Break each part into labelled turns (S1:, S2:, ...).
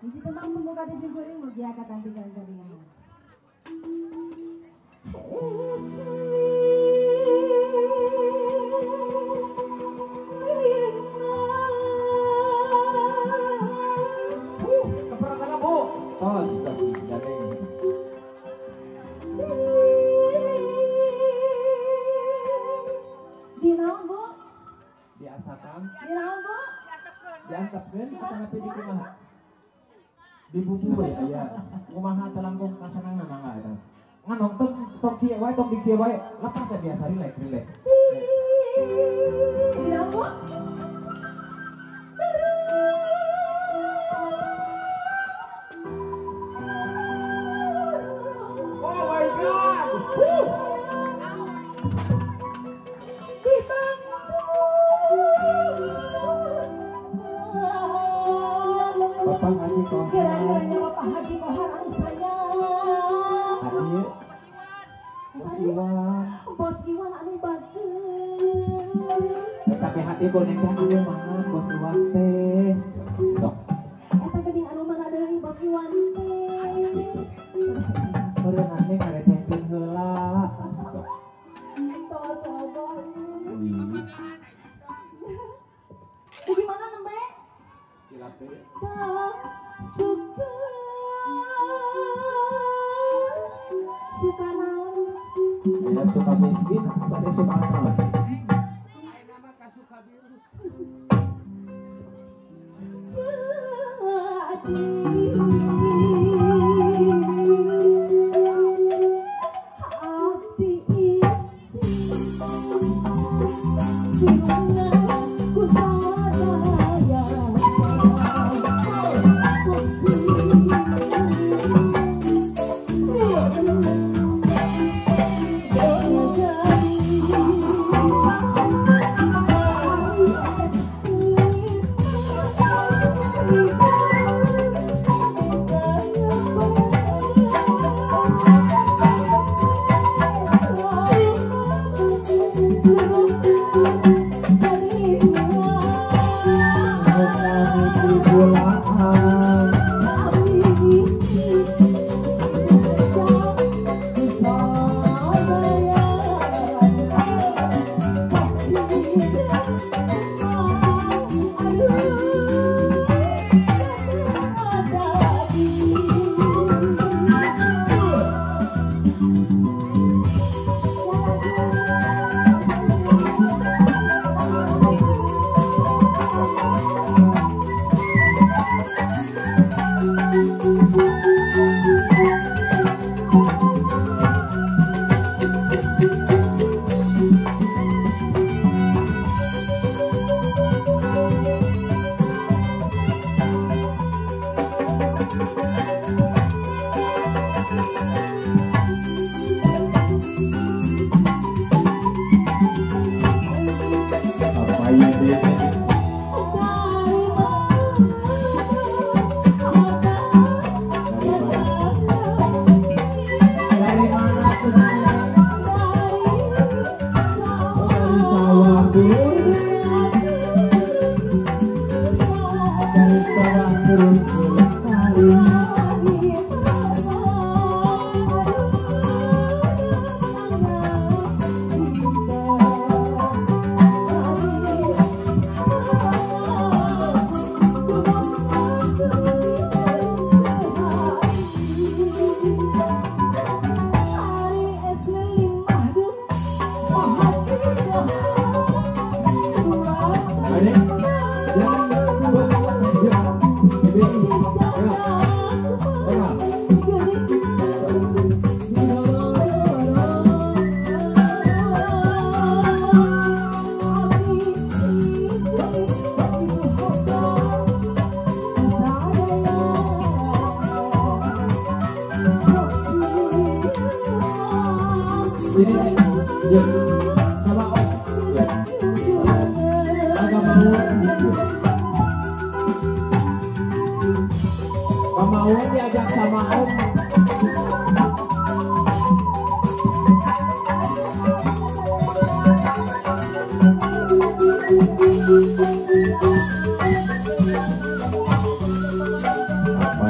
S1: Hiji tembang pembuka di simkuring mugia katampi jalan-jalan.
S2: Keperatan Bu. Tos, tos,
S1: Di naon Bu?
S2: Diasakan.
S1: Di naon Bu?
S2: Diantepkeun atanapi di kumaha? Di bubu we aya. Kumaha teh langkung kasenangan mangga eta. Ngan nonton tong kieu wae tong di kieu wae. Lepas ya biasa relax relax.
S1: Di naon Bu?
S2: Oh my God. Bapak Haji Kohar.
S1: Kira-kiranya Bapak Haji Kohar anu sayang.
S2: Haji. Bos Iwan.
S1: Bos Iwan anu bagus.
S2: Tapi hati boneka anu mana Bos Iwan teh. Sok.
S1: Eta geuning anu mana deui Bos Iwan teh.
S2: Gitu. Meureun ane ngarecehkeun heula. Sok.
S1: Tong atuh abah. Bagaimana nembe? Suka suka naon?
S2: Ya suka miskin, berarti suka naon?
S1: Jadi abdi isi ku sadaya.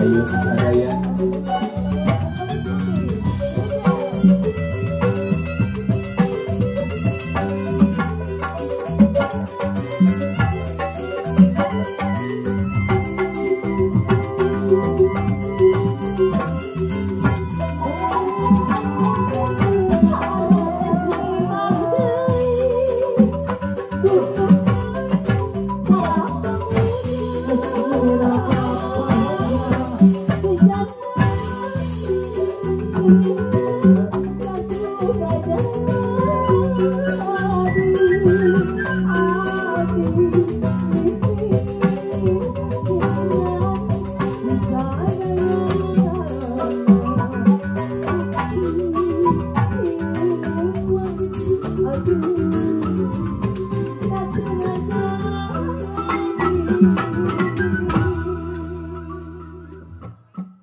S2: Payun sadaya.